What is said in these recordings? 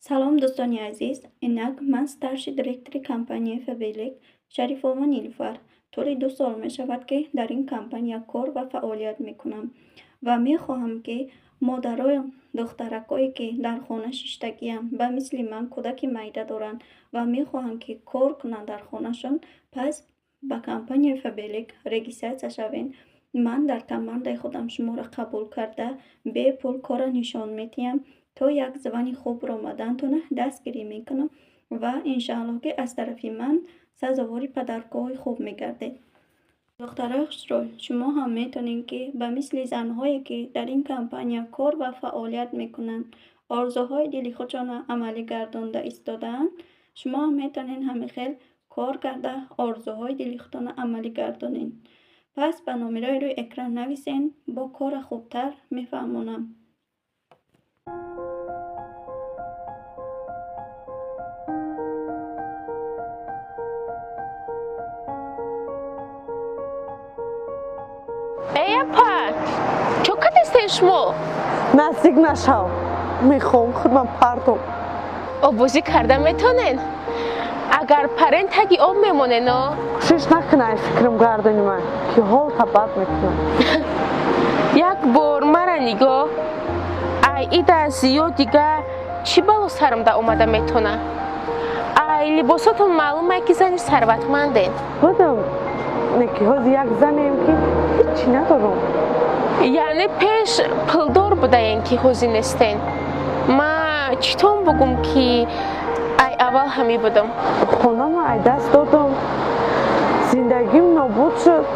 Салом, дӯстони азиз. Инак ман старший директори компанияи Фаберлик Шарифова Нилуфар. Тӯли 2 сол мешавад, ки дар ин компания кор ва фаъолият мекунам ва мехоҳам, ки модарою духтаракое, ки дар хона шиштагианд, ба мисли ман кӯдаки майда доранд ва мехоҳанд, ки кор кунанд дар хонашон, пас ба компанияи Фаберлик регистрация шавед. Ман дар командаи худам шуморо қабул карда, бепул корро нишон медиҳам, то як звани хуб омадантона дастгирӣ мекунам ва иншааллоҳ, ки аз тарафи ман сазовори подаркҳои хуб мегардед. Духтарои хушрӯй, шумо ҳам метавонед, ки ба мисли занҳое, ки дар ин компания кор ва фаъолият мекунанд, орзуҳои дили худшонро амалӣ гардонда истодаанд, шумо ҳам метавонед ҳамин хел кор карда, орзуҳои дили худтонро амалӣ гардонед. Пас ба номерои рӯи экран нависен, бо корро хубтар мефаҳмонам. Эй, апа, чо кадестен шумо? Наздик нашав, мехоҳам худман партом. Оббозӣ карда метонен? Агар парен, таги об мемонено. Кӯшиш накун ай фикрам гардони ман, ки ҳолта бад мекунам. Як бор мара нигоҳ. Ай ида зиёд дига чӣ бало сарамда омада метона? Ай либосотон маълумае, ки зани сарватманден. Будам, не ки ҳозир як занем, ки ҳиччи надорам. Яъне пеш пулдор будаен, ки ҳозир нестен? Ма чӣ тон бугум, ки ай аввал ҳамӣ будам. Хонама ай даст додам, зиндагим нобуд шуд,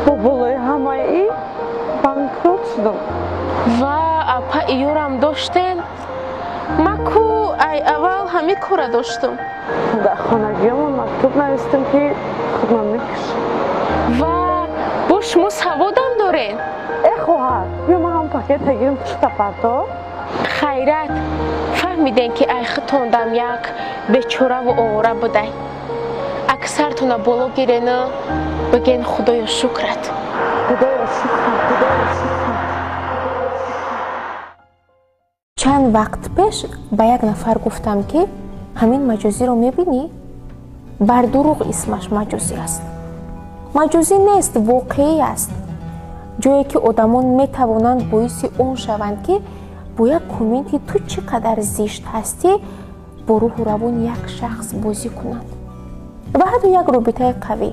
бо болои ҳамаи банкрот шудам. Ва, апа, иёрам доштен? Ма ку ай аввал ҳамин кора доштум. Дар хонагиёмон мактуб навистам, ки худман мекушам. Ва, бо шумо саводам дорен? Э, хоҳар, биё, ман ҳам пакета гирам, пушта парто. Хайрат, фаҳмидем, ки ай хитондам як бечораву овора будай. Аксартона боло гирену биген: «Худоё, шукрат». Худоё, шукрат, Худоё, шукрат. Чанд вақт пеш ба як нафар гуфтам, ки ҳамин маҷозиро мебинӣ, бар дурӯғ исмаш маҷозӣ аст. Маҷозӣ нест, воқеӣ аст. Ҷое ки одамон метавонанд боиси он шаванд, ки бо як комменти «ту чӣ қадар зишт ҳастӣ» бо рӯҳу равони як шахс бозӣ кунанд ва ҳатто як робитаи қавӣ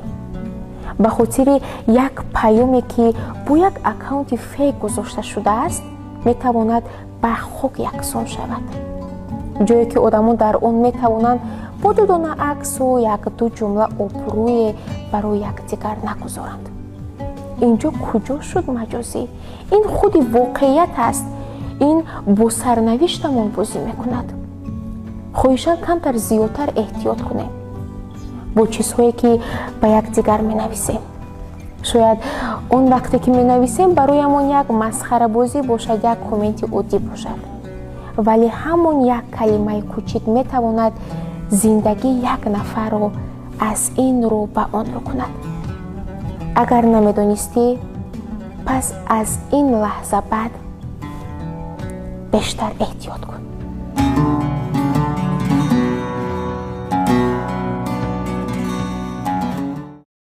ба хотири як паёме, ки бо як аккаунти фейк гузошта шудааст, метавонад ба хок яксон шавад. Ҷое ки одамон дар он метавонанд бо ду дона аксу як-ду ҷумла обрӯе барои якдигар нагузоранд. Инҷо куҷо шуд маҷозӣ? Ин худи воқеият аст. Ин бо сарнавиштамон бозӣ мекунад. Хоҳишан камтар зиёдтар эҳтиёт кунем бо чизҳое, ки ба якдигар менависем. Шояд он вақте ки менависем, бароямон як масхарабозӣ бошад, як комменти оддӣ бошад, вале ҳамон як калимаи кучик метавонад зиндагии як нафарро аз ин рӯ ба он рӯ кунад. Агар намедонистӣ, пас аз ин лаҳза баъд бештар эҳтиёт кун.